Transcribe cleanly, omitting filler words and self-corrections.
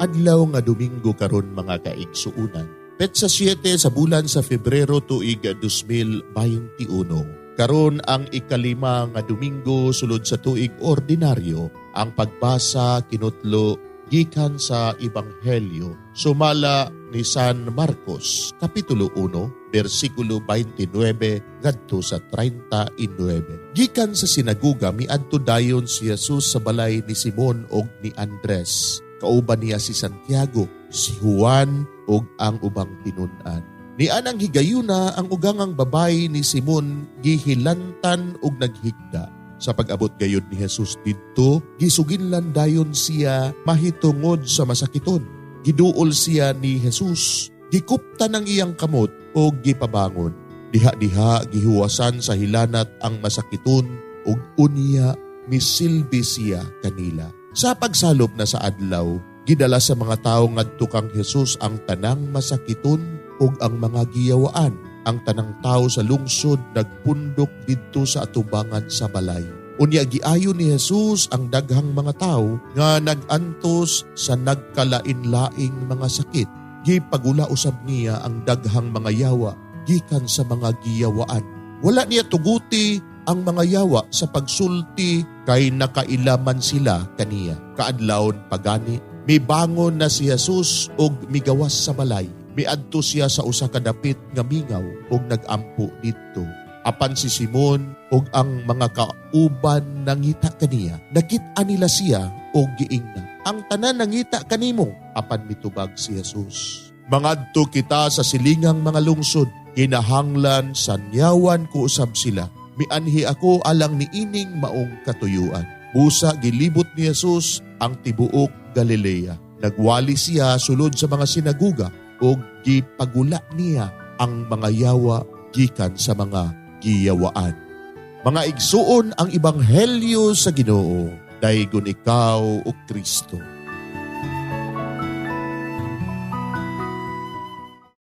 Adlaw nga Domingo karon, mga kaigsuunan. Petsa 7 sa bulan sa Febrero, tuig 2021. Karon ang 5 nga Domingo sulod sa tuig ordinaryo. Ang pagbasa kinutlo gikan sa Ebanghelyo sumala ni San Marcos, Kapitulo 1, bersikulo 29 ngadto sa 39. Gikan sa sinaguga, miadto dayon si Jesus sa balay ni Simon og ni Andres. Kauban niya si Santiago, si Juan ug ang ubang tinun-an. Nianang higayuna, ang ugangang babayi ni Simon gihilantan og naghigda. Sa pag-abot gayud ni Jesus didto, gisuginlan dayon siya mahitungod sa masakiton. Giduol siya ni Jesus, gikuptan ang iyang kamot ug gipabangon. Diha-diha gihuwasan sa hilanat ang masakiton ug unya misilbi siya kanila. Sa pagsalop na sa adlaw, gidala sa mga tawo ngadto kang Jesus ang tanang masakiton ug ang mga giyawaan. Ang tanang tawo sa lungsod nagpundok didto sa atubangan sa balay. Unya giayo ni Jesus ang daghang mga tawo nga nag-antos sa nagkalain-laing mga sakit. Gipagula usab niya ang daghang mga yawa gikan sa mga giyawaan. Wala niya tuguti ang mga yawa sa pagsulti kay nakailaman sila kaniya. Kaadlawon pagani, mibangon na si Jesus og migawas sa balay. Miadto siya sa usa ka dapit nga mingaw og nagampo didto. Apan si Simon ug ang mga kauban nangita kaniya. Nakit-an nila siya og giingnan, "Ang tanan nangita kanimo." Apan mitubag si Jesus, "Mangadto kita sa silingang mga lungsod. Kinahanglan sanyawan ko usab sila. Mianhi ako alang niining maong katuyuan." Busa gilibot ni Jesus ang tibuok Galilea. Nagwali siya sulod sa mga sinaguga ug gipagula niya ang mga yawa gikan sa mga giyawaan. Mga igsuon, ang ebanghelyo sa Ginoo. Daygon ikaw, o Kristo.